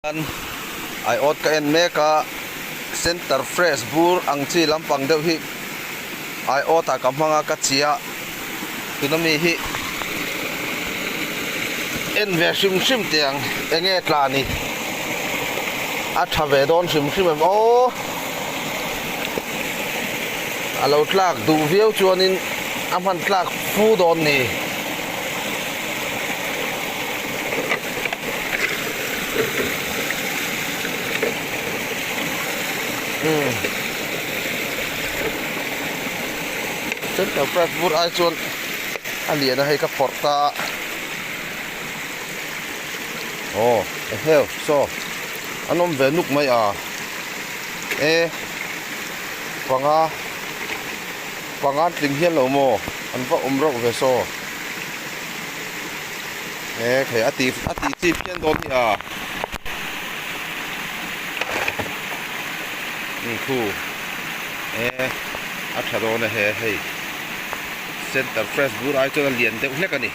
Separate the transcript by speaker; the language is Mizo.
Speaker 1: Aiawt ka en mek a, center fresh bur ang chi lampang deuh hi aiawt ah ka hmang a ka chi a, tuna mi hi en ve hrim hrim teh ang enge tla ni a tha ve dawn hrim hrim em aw a lo tlak duh viau chuanin a hman tlak fu dawn ni. Center fresh bur ai chuan a lian a hei ka phawrh ta a aw eheu saw an awm ve nuk mai a e panga panga an tling hian lo maw an va awm reuh ve saw. E thei a ti a tih chi phian dawn hi a um khu e a tha dawn a he hei center fresh bur ai chuan a lian deuh hlek a ni.